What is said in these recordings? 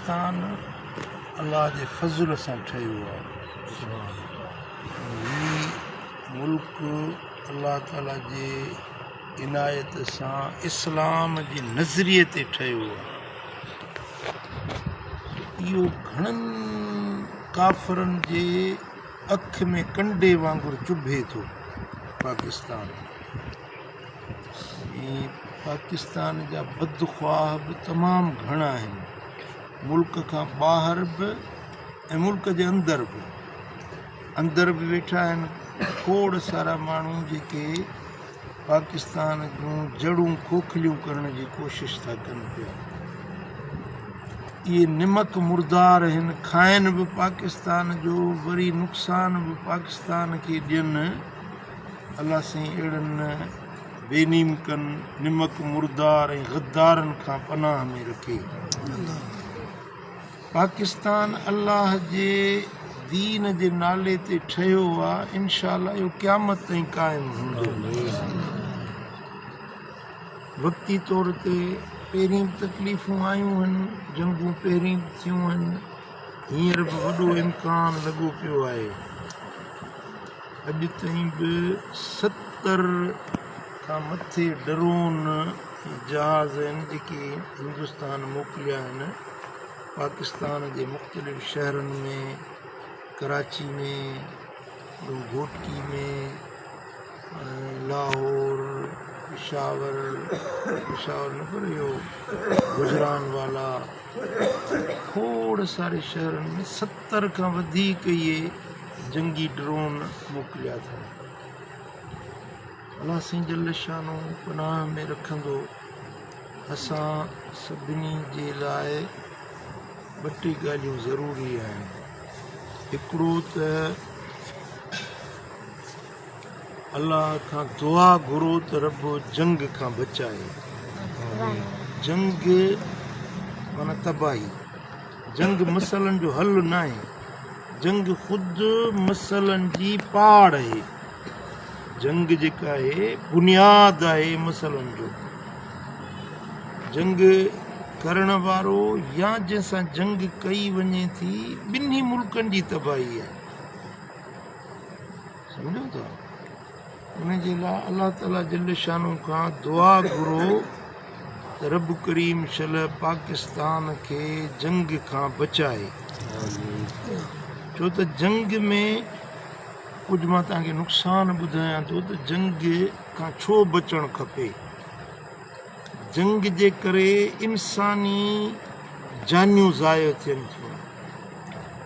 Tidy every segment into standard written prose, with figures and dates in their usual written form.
پاڪستان الله جي فضل سان ٺهيو آهي. هي ملڪ الله تعالي جي عنايت سان اسلام جي نظريي تي ٺهيو آهي. اهو گهڻن ڪافرن جي اک ۾ ڪنڊي وانگر چڀي ٿو پاڪستان. ۽ پاڪستان جا بدخواهه به تمام گهڻا آهن ملڪ کان ٻاهر به ۽ ملڪ جي اندر به اندر به ويٺا آهن کوڙ سارا ماڻهو جيڪي پاڪستان جون جڙون کوکليون ڪرڻ جي ڪوشش ٿا ڪن پيا اهي نمڪ مردار آهن کائن به پاڪستان جو وري نقصان به پاڪستان کي ڏين الله سائين اهڙن بي نيمڪن، نمڪ مردار ۽ غدارن کان پناهه ۾ رکي. پاڪستان الله جي دين جي نالي تي ٺهيو آ انشاء الله اهو قيامت تائين قائم هوندو. وقتي طور تي پهرين به تڪليفون آيون هن، جنگون پهرين به ٿيون هن، هينئر به وڏو امڪان لڳو پيو آهي. اڄ تائين به 70 کان مٿي ڊرون جهاز آهن جيڪي هندستان موڪليا آهن پاڪستان جي مختلف شهرن ۾ ڪراچي ۾ گهوٽڪي ۾ لاهور پشاور پشاور نه پر اهو گجرانوالا کوڙ ساري شهرن ۾ 70 کان وڌيڪ اهي جنگي ڊرون موڪليا اٿن. الله سائين جل شانه پناهه ۾ رکندو. اسان سڀني جي لاء ٻه ٽي ڳالهيون ضروري آهن. هڪڙو ته الله کان دعا گهرو ته رب جنگ کان بچائي. جنگ معنيٰ تباهي. جنگ مسئلن جو حل ناهي، جنگ خود مسئلن جي پاڙ آهي. جنگ جيڪا آهي بنياد آهي مسئلن جو. جنگ ڪرڻ وارو يا جنهن سان جنگ ڪئي وڃي ٿي ٻنهي ملڪن جي تباهي آهي. سمجهو ٿا؟ ان جي لاء الله تعالي جل شانه کان دعا گهرو ته رب ڪريم شل پاڪستان کي جنگ کان بچائي. ڇو ته جنگ ۾ ڪجهه مان توهان کي نقصان ٻڌايان ٿو ته جنگ کان ڇو بچڻ کپي. جنگ جي ڪري انساني جانيون ضايع ٿين ٿيون.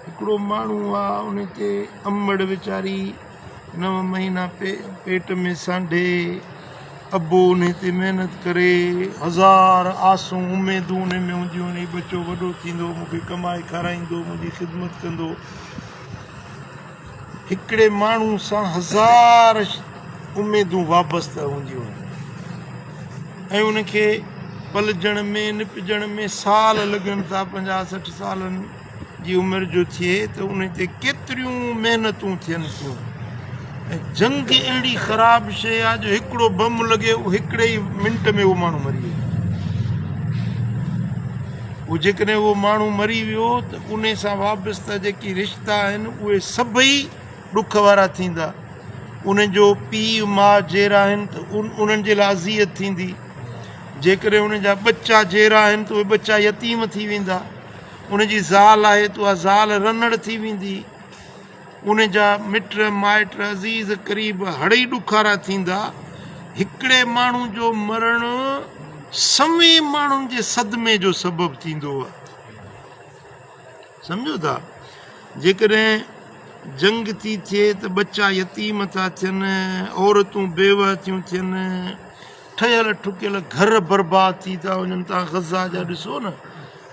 هڪڙو ماڻهو آ ان تي امڙ ويچاري نو مهينا پيٽ ۾ سانڍي ابو انهي تي محنت ڪري هزار آسون اميدون انهي ۾ هونديون آهن هي ٻچو وڏو ٿيندو مون کي ڪمائي کارائيندو منهنجي خدمت ڪندو هڪڙي ماڻهو سان هزار اميدون وابسته هونديون آهن ۽ ان کي پلجڻ ۾ نپجڻ ۾ سال لڳن ٿا پنجاهه سٺ سالن جي عمر جو ٿئي ته ان تي ڪيتريون محنتون ٿين ٿيون ۽ جنگ اهڙي خراب شيء آهي جو هڪڙو بم لڳي هڪڙي ئي منٽ ۾ اهو ماڻهو مري ويندو. اهو جيڪڏهن اهو ماڻهو مري ويو ته ان سان وابسته جيڪي رشتا آهن اهي سڀئي ڏک وارا ٿيندا. ان جو پيء ماء جيئرا آهن ته انهن جي لاء اذيت ٿيندي. جيڪڏهن ان جا ٻچا جيئرا آهن ته اهي ٻچا يتيم ٿي ويندا. ان جي زال آهي ته اها زال رنڙ ٿي ويندي. ان جا مٽ مائٽ عزيز قريب هڙئي ڏکارا ٿيندا. هڪڙي ماڻهو جو مرڻ سوين ماڻهن جي صدمي جو سبب ٿيندو آهي. سمجهو ٿا؟ جيڪڏهن جنگ ٿي ٿئي ته ٻچا يتيم ٿا ٿين، عورتون بيوه ٿيون ٿين، ٺهيل ٺڪيل گهر برباد ٿي ٿا وڃن. توهان غزه جا ڏسو نه،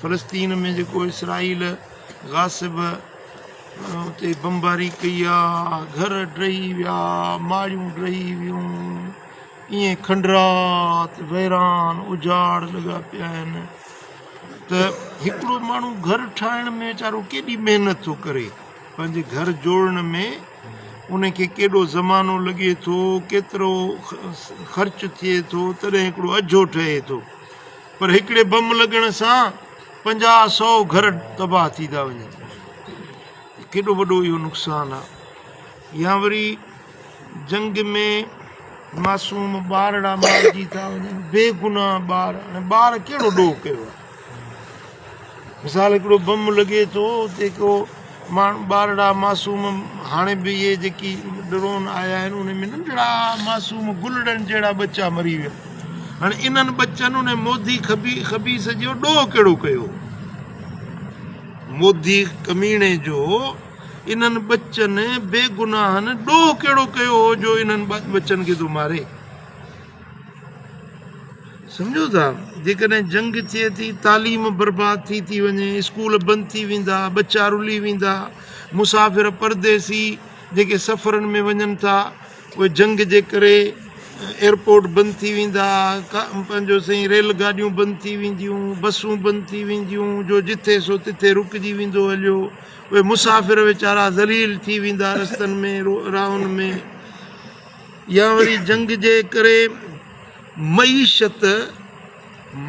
فلسطين ۾ جيڪو اسرائيل غاصب اتي بمباري ڪئي آ، گهر ڊهي ويا، ماڙيون ڊهي ويون، ائين کنڊرات ويران اجاڙ لڳا پيا آهن ته هڪڙو ماڻهو گهر ٺاهڻ ۾ ويچارو ڪيڏي محنت ٿو ڪري، پنهنجي گهر جوڙڻ ۾ ان کي ڪيڏو زمانو لڳي ٿو، ڪيترو خرچ ٿئي ٿو، تڏهن هڪڙو اجهو ٺهي ٿو. پر هڪڙي بم لڳڻ سان 50 سئو گهر تباهه ٿي ٿا وڃن. ڪيڏو وڏو اهو نقصان آ. يا وري جنگ ۾ معصوم ٻارڙا مارجي ٿا وڃن، بي گناهه ٻار. هاڻي ٻار ڪهڙو ڏوهه ڪيو آ؟ مثال هڪڙو بم لڳي ٿو اتي ڪو ماڻهو ٻارڙا معصوم هاڻي به اهي جيڪي ڊرون آيا آهن ان ۾ ننڍڙا معصوم گلڙن جهڙا ٻچا مري ويا. هاڻي انهن ٻچن ان مودي خبيث جو ڏوهه ڪهڙو ڪيو؟ مودي ڪميڻي جو انهن ٻچن بيگناهن ڏوهه ڪهڙو ڪيو هو جو انهن ٻچن کي ٿو ماري؟ سمجهو ٿا جيڪڏهن جنگ ٿئي ٿي تعليم برباد ٿي ٿي وڃي اسڪول بند ٿي ويندا ٻچا رلي ويندا مسافر پرديسي جيڪي سفرن ۾ وڃن ٿا اهي جنگ جي ڪري ايئرپورٽ بند ٿي ويندا پنهنجو سائين ريل گاڏيون بند ٿي وينديون بسون بند ٿي وينديون جو جٿي سو تٿي رڪجي ويندو هليو اهي مسافر ويچارا ذليل ٿي ويندا رستن ۾ راهن ۾ يا وري جنگ جي ڪري معيشت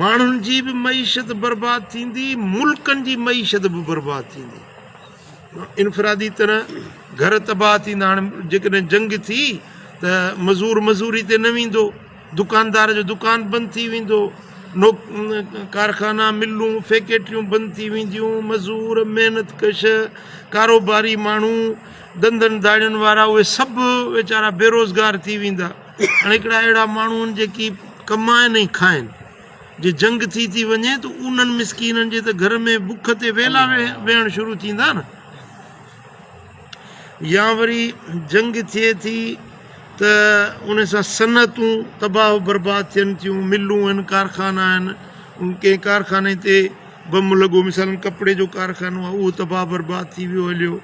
ماڻهن جي به معيشت برباد ٿيندي ملڪن جي معيشت به برباد ٿيندي انفرادي طرح گهر تباهه ٿيندا هاڻي جيڪڏهن جنگ ٿي ته مزور مزوري تي نه ويندو دڪاندار جو دڪان بند ٿي ويندو نو ڪارخانا ملون فيڪٽريون بند ٿي وينديون مزور محنت ڪش ڪاروباري ماڻهو ڏندن داڙهين وارا اهي سڀ ويچارا بيروزگار ٿي ويندا. هاڻي هڪڙا اهڙا ماڻهو آهن جيڪي ڪمائن ۽ کائن. جي جنگ ٿي ٿي وڃي ته انهن مسڪينن جي ته گهر ۾ بک تي ويلا ويهڻ شروع ٿيندا نه. يا وري جنگ ٿئي ٿي ته ان سان صنعتون تباهه و برباد ٿين ٿيون، ملون آهن، ڪارخانا آهن، ڪنهن ڪارخاني تي بم لڳو مثلاً ڪپڙي جو ڪارخانو آهي اهو تباهه برباد ٿي ويو هليو.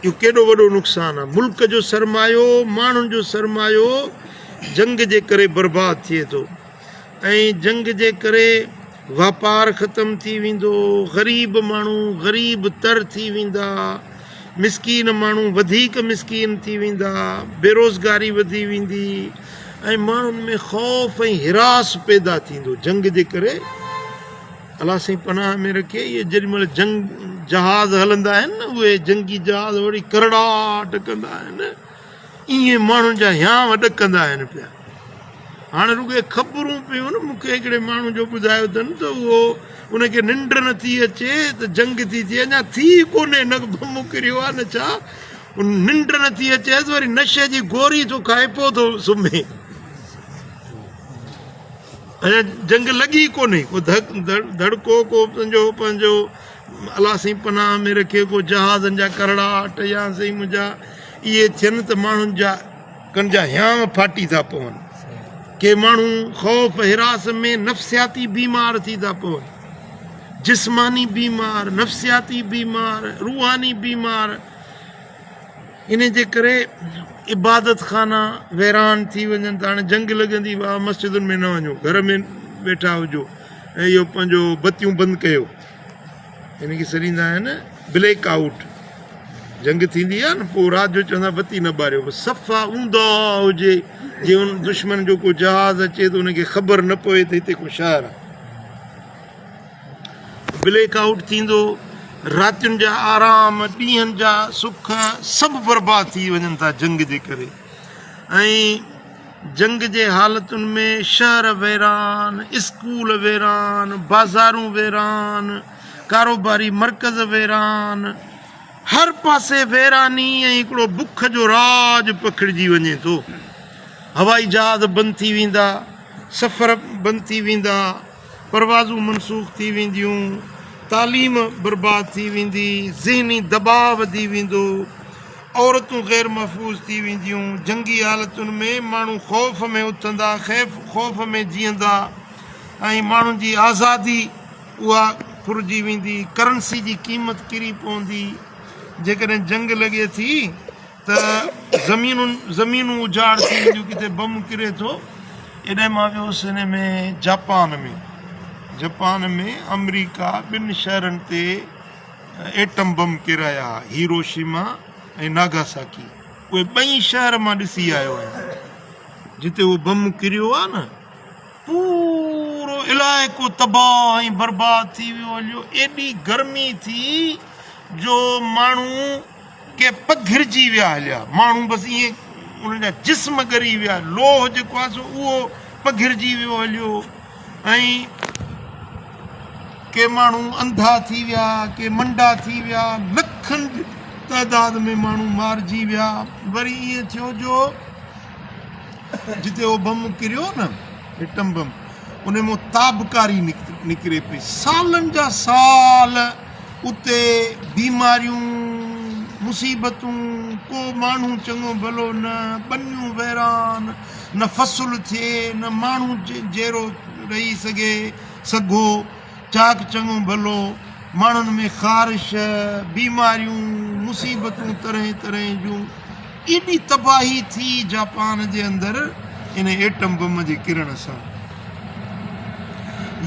اهو ڪيڏو وڏو نقصان آهي. ملڪ جو سرمايو، ماڻهن جو سرمايو جنگ جي ڪري برباد ٿئي ٿو ۽ جنگ جي ڪري واپار ختم ٿي ويندو، غريب ماڻهو غريب تر ٿي ويندا، مسڪين ماڻهو وڌيڪ مسڪين ٿي ويندا، بيروزگاري وڌي ويندي ۽ ماڻهن ۾ خوف ۽ هراس پيدا ٿيندو جنگ جي ڪري. الله سائين پناهه ۾ رکي اهي جيڏي مهل جنگ جهاز هلندا آهن نه اهي جنگي جهاز وري ڪرڙاٽ ڪندا آهن ائين ماڻهن جا هيانء ڏڪندا آهن پيا هاڻي رڳي خبرون پيون مون کي هڪڙي ماڻهو جو ٻڌايو اٿن ته اهو ان کي ننڊ نٿي اچي ته جنگ ٿي ٿئي اڃا ٿي ڪونهي نه بم ڪريو آهي نه ڇا ننڊ نٿي اچيس وري نشي جي گوري ٿو کائي پوء ٿو سمهي اڃا جنگ لڳي ئي ڪونهي ڪو ڌڙڪو ڪو پنهنجو پنهنجو الله سائين پناهه ۾ رکي ڪو جهازن جا ڪرڙاٽ يا سائين منهنجا اهي ٿين ته ماڻهن جا ڪن جا هيانء ڦاٽي ٿا پون ڪي ماڻهو خوف حراس ۾ نفسياتي بيمار ٿي ٿا پون جسماني بيمار نفسياتي بيمار روحاني بيمار انهي جي ڪري عبادت خانا ويران ٿي وڃن ته هاڻي جنگ لڳندي ڀاء مسجدن ۾ نه وڃو گهر ۾ ويٺا هجو ۽ اهو پنهنجو بتيون بند ڪيو ان کي سڏيندا آهن بليڪ آئوٽ جنگ ٿيندي آهي نه پوء رات جو چوندا بتي نه ٻاريو بس صفا اونداهه هجي جي ان دشمن جو ڪو جهاز اچي ته ان کي خبر نه پوي ته هتي ڪو شهر آهي بليڪ آئوٽ ٿيندو، راتين جا آرام، ڏينهن جا سک سڀ برباد ٿي وڃن ٿا جنگ جي ڪري ۽ جنگ جي حالتن ۾ شهر ويران، اسڪول ويران، بازارون ويران، ڪاروباري مرڪز ويران، هر پاسي ويراني ۽ هڪڙو بک جو راڄ پکڙجي وڃي ٿو. هوائي جهاز بند ٿي ويندا، سفر بند ٿي ويندا. پروازون منسوخ ٿي وينديون، تعليم برباد ٿي ويندي، ذهني دٻاء وڌي ويندو، عورتون غير محفوظ ٿي وينديون، جنگي حالتن ۾ ماڻهو خوف ۾ اٿندا، خوف ۾ جيئندا ۽ ماڻهن جي آزادي اها ڦرجي ويندي، ڪرنسي جي قيمت ڪري پوندي، جيڪڏهن جنگ لڳي ٿي ته زمينون زمينون اجاڙ ٿي وينديون ڪٿي بم ڪري ٿو ايڏي مان ويو هوس ان ۾ جاپان ۾ جپان ۾ آمريڪا ٻن شهرن تي ايٽم بم ڪيرايا هيروشيما ۽ ناگاساڪي اهي ٻئي شهر مان ڏسي آيو آهيان جتي اهو بم ڪريو آهي نه پورو پورو علائقو تباهه ۽ برباد ٿي ويو هليو. ايڏي گرمي ٿي جو ماڻهو ڪي پگهرجي ويا هليا. ماڻهو بس ائين انهن جا جسم ڳري ويا. لوهه جيڪو آهي سو اهو پگهرجي ويو هليو ۽ ڪي ماڻهو انڌا ٿي ويا، ڪي منڊا ٿي ويا، لکن جي تعداد ۾ ماڻهو مارجي ويا. وري ائين ٿيو جو جتي اهو بم ڪريو نه ايٽم بم، ان مان تابڪاري نڪري پئي. سالن جا سال اتي بيماريون، مصيبتون، ڪو ماڻهو چڱو ڀلو نه، ٻنيون ويران، نه فصل ٿئي، نه ماڻهو جيئرو رهي سگهي. سگهو، چاڪ چڱو ڀلو، ماڻهن ۾ خارش، بيماريون، مصيبتون طرحين طرحين جون، ايڏي تباهي ٿي جاپان جي اندر ان ايٽم بم جي ڪرڻ سان.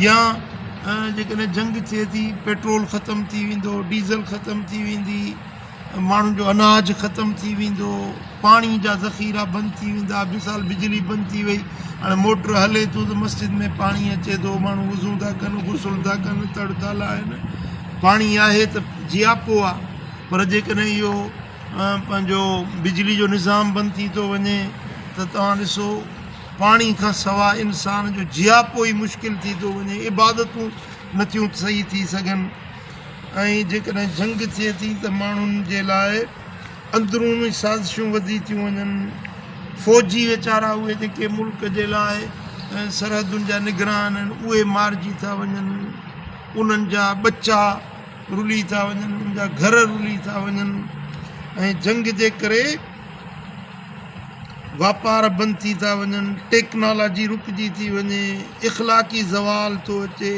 يا جيڪڏهن جنگ ٿئي ٿي پيٽرول ختم ٿي ويندو، ڊيزل ختم ٿي ويندي، ماڻهن جو اناج ختم ٿي ويندو، پاڻي جا ذخيرا بند ٿي ويندا، مثال بجلي بند ٿي وئي، هاڻي موٽر هلي ٿو ته مسجد ۾ پاڻي اچي ٿو، ماڻهو وضو ٿا ڪن، غسل ٿا ڪن، تڙ ٿا لاهن، پاڻي آهي ته جياپو آهي، پر جيڪڏهن اهو پنهنجو بجلي جو نظام بند ٿي ٿو وڃي ته توهان ڏسو پاڻي کان سواء انسان جو جياپو ئي مشڪل ٿي ٿو وڃي، عبادتون نٿيون صحيح ٿي سگهن. ۽ جيڪڏهن جنگ ٿئي ٿي ته ماڻهن جي لاء اندروني سازشون وڌي ٿيون وڃن، فوجي ويچارا اهي جيڪي ملڪ جي لاء سرحدن جا نگران آهن اهي مارجي ٿا وڃن، انهن جا ٻچا رلي ٿا وڃن، انهن جا گهر رلي ٿا وڃن ۽ جنگ جي ڪري واپار بند ٿي ٿا وڃن، ٽيڪنالاجي رڪجي ٿي وڃي، اخلاقي زوال ٿو اچي.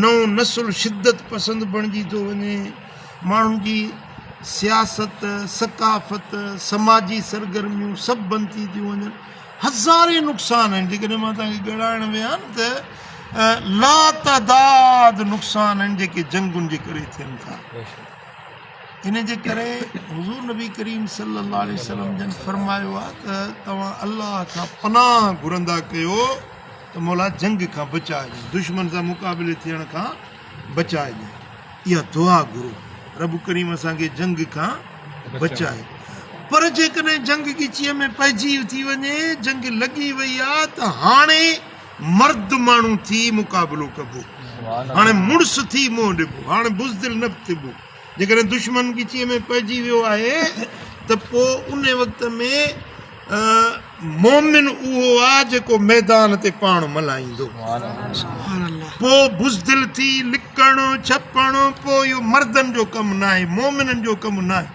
نئون نسل شدت پسند بڻجي ٿو وڃي، ماڻهن جي سياست، ثقافت، سماجي سرگرميون سڀ بند ٿي ٿيون وڃن، هزارين نقصان آهن، جيڪڏهن مان توهان کي ڳڻائڻ ويهان ته لاتعداد نقصان آهن جيڪي جنگن جي ڪري ٿين ٿا. ان جي ڪري حضور نبي ڪريم صلي الله عليه وسلم جن فرمايو آهي ته توهان الله کان پناهه گهرندا ڪيو ته مولا جنگ کان بچائجانء، دشمن سان مقابلي ٿيڻ کان بچائجانء. اها دعا گهرو، رب ڪريم اسان کي جنگ کان بچائي. پر جيڪڏهن جنگ ڳچيء ۾ پئجي ٿي وڃي، جنگ لڳي وئي آ ته هاڻي مرد ماڻهو ٿي مقابلو ڪبو، هاڻي مڙس ٿي منهن ڏبو، هاڻي بزدل نه ٿبو. جيڪڏهن دشمن ڳچيء ۾ پئجي ويو آهي ته پوء ان وقت ۾ مومن اهو آ جيڪو ميدان تي پاڻ ملهائيندو. پوء بزدل ٿي لڪڻ ڇپڻ پوء اهو مردن جو ڪم ناهي، مومنن جو ڪم ناهي.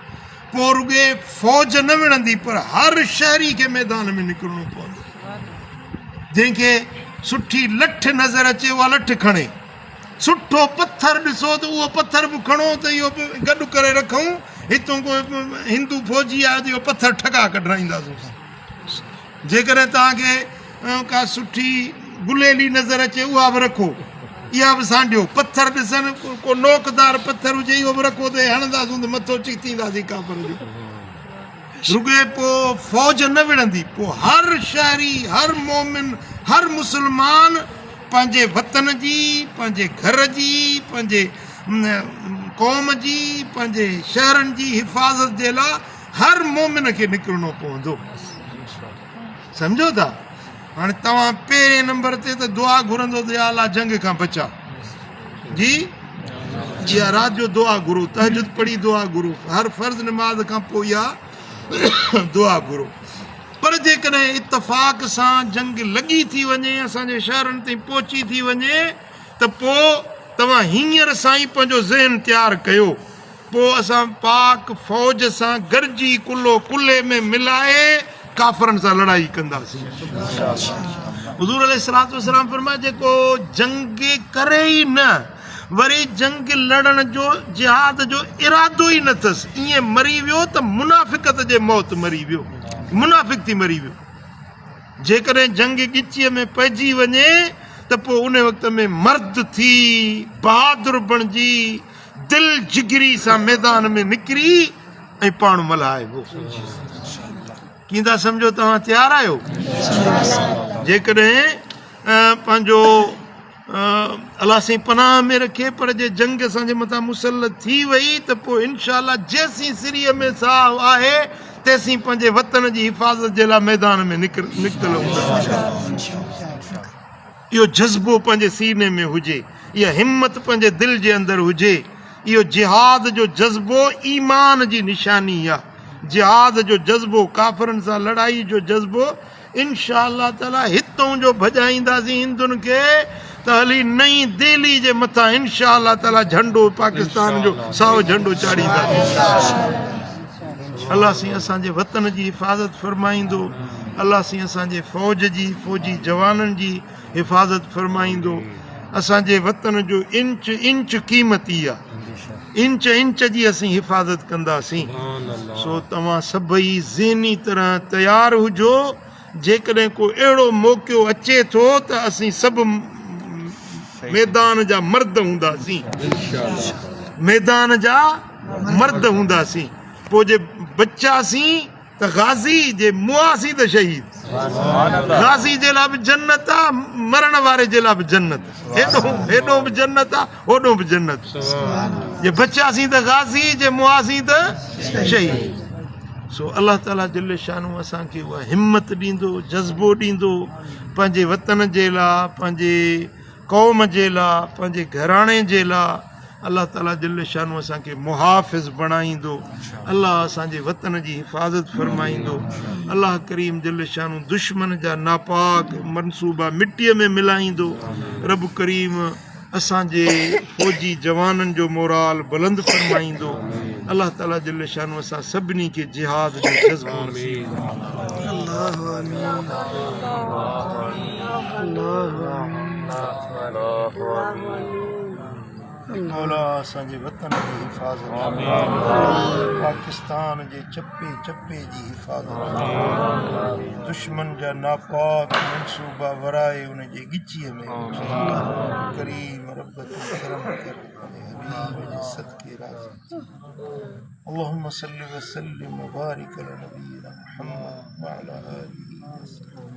پوء رڳي فوج نه وڙهندي پر هر شهري کي ميدان ۾ نڪرڻو پوندو. جنهن کي سٺي لٺ نظر اچي اها لٺ کڻي. سٺو پٿر ڏسو ته اهو پٿر به کڻو ته اهو به گڏ ڪري رکون، هتون ڪو هندو فوجي آيو ته اهو پٿر ٺڪا ڪڍرائينداسونس. جيڪڏهن توهان کي ڪا سٺي گليلي نظر اچي اها به رکو، اها به سانڍيو. پٿر ڏسن ڪو نوڪدار پٿر هجي اهو به رکو ته هڻنداسون ته مٿو چيٿينداسين ڪافر جو. رڳي پوء فوج نه وڙهندي، پوء هر شهري، هر مومن، هر مسلمان پنهنجي وطن جي، پنهنجي گهر جي، پنهنجي قوم جي، پنهنجي شهرن جي حفاظت جي لاء هر مومن کي نڪرڻو پوندو. سمجهو ٿا؟ هاڻي توهان پهرين نمبر تي ته دعا گهرندو ته يا الله جنگ کان بچاء. جي اها رات جو دعا گهرو، تهجد پڙهي دعا گهرو، هر فرض نماز کان پوء اها دعا گهرو. پر جيڪڏهن اتفاق سان جنگ لڳي ٿي وڃي، اسان جي شهرن تائين پهچي ٿي وڃي ته پوء توهان هينئر سان ئي پنهنجو ذهن تيار ڪيو. پوء اسان پاڪ فوج سان گڏجي ڪلهو ڪلهي ۾ ملائي ڪافرن سان لڙائي ڪنداسين. حضور عليه الصلوة والسلام فرمايو جيڪو جنگ ڪري ئي نه وري جنگ لڙڻ جو جهاد جو ارادو ئي نه اٿس ائين مري ويو ته منافقت جي موت مري ويو منافق ٿي مري ويو. جيڪڏهن جنگ ڳچيء ۾ پئجي وڃي ته پوء ان وقت ۾ مرد ٿي بهادر بڻجي دل جگري سان ميدان ۾ نڪري ۽ پاڻ ملهائبو. ڪيئن ٿا سمجهو توهان تيار آهيو؟ جيڪڏهن پنهنجو الله سائين پناهه ۾ رکي پر جي جنگ اسان جي مٿان مسلط ٿي وئي ته پوء انشاء الله جيسين سري ۾ ساهه آهي تيسين پنهنجي وطن جي حفاظت جي لاء ميدان ۾ نڪتل هونداسين. اهو جذبو پنهنجي سيني ۾ هجي، اها همت پنهنجي دل جي اندر هجي. اهو جهاد جو جذبو ايمان جي نشاني آهي. جهاد جو جذبو، ڪافرن سان لڙائي جو جذبو انشاء الله تعالي هتئون جو ڀڄائينداسين هندن کي ته هلي نئين دهلي جي مٿان انشاء الله تعالي جهنڊو پاڪستان جو سائو جهنڊو چاڙهينداسين. الله سائين اسان جي وطن جي حفاظت فرمائيندو. الله سائين اسان جي فوج جي فوجي جوانن جي حفاظت فرمائيندو. اسان جي وطن جو انچ انچ قيمتي آ. انچ انچ جي اسين حفاظت ڪنداسين. سو توهان سڀئي ذهني طرح تيار هجو، جيڪڏهن ڪو اهڙو موقعو اچي ٿو ته اسين سڀ ميدان جا مرد هونداسين. ميدان جا مرد هونداسين. پوء جي بچياسين ته غازي، جي مئاسين ته شهيد. غازي جي لاء به جنت آ، مرڻ واري جي لاء به جنت. هيڏو به جنت آ، هوڏو به جنت. جي بچياسين ته غازي، جي مئاسين ته شهيد. سو الله تعالي جل شانه اسان کي اها همت ڏيندو، جذبو ڏيندو، پنهنجي وطن جي لاء، پنهنجي قوم جي لاء، پنهنجي گهراڻي جي لاء الله تعالي جل شانه اسان کي محافظ بڻائيندو. الله اسان جي وطن جي حفاظت فرمائيندو. الله ڪريم جل شانه دشمن جا ناپاڪ منصوبا مٽيء ۾ ملائيندو. رب ڪريم اسان جي فوجي جوانن جو مورال بلند فرمائيندو. الله تعالي جل شانه اسان سڀني کي جهاد جو جذبو نصيب فرمائيندو. الله آمين الله آمين. مولا اسان جي وطن جي حفاظت پاڪستان جي چپي چپي جي حفاظت دشمن جا ناپاڪ منصوبا ورائي ان جي ڳچيء ۾ ڪريم رب تون ڪرم ڪر حبيب جي صدقي راضي ٿي اللهم صل وسلم وبارك على نبينا محمد وعلى آله وصحبه.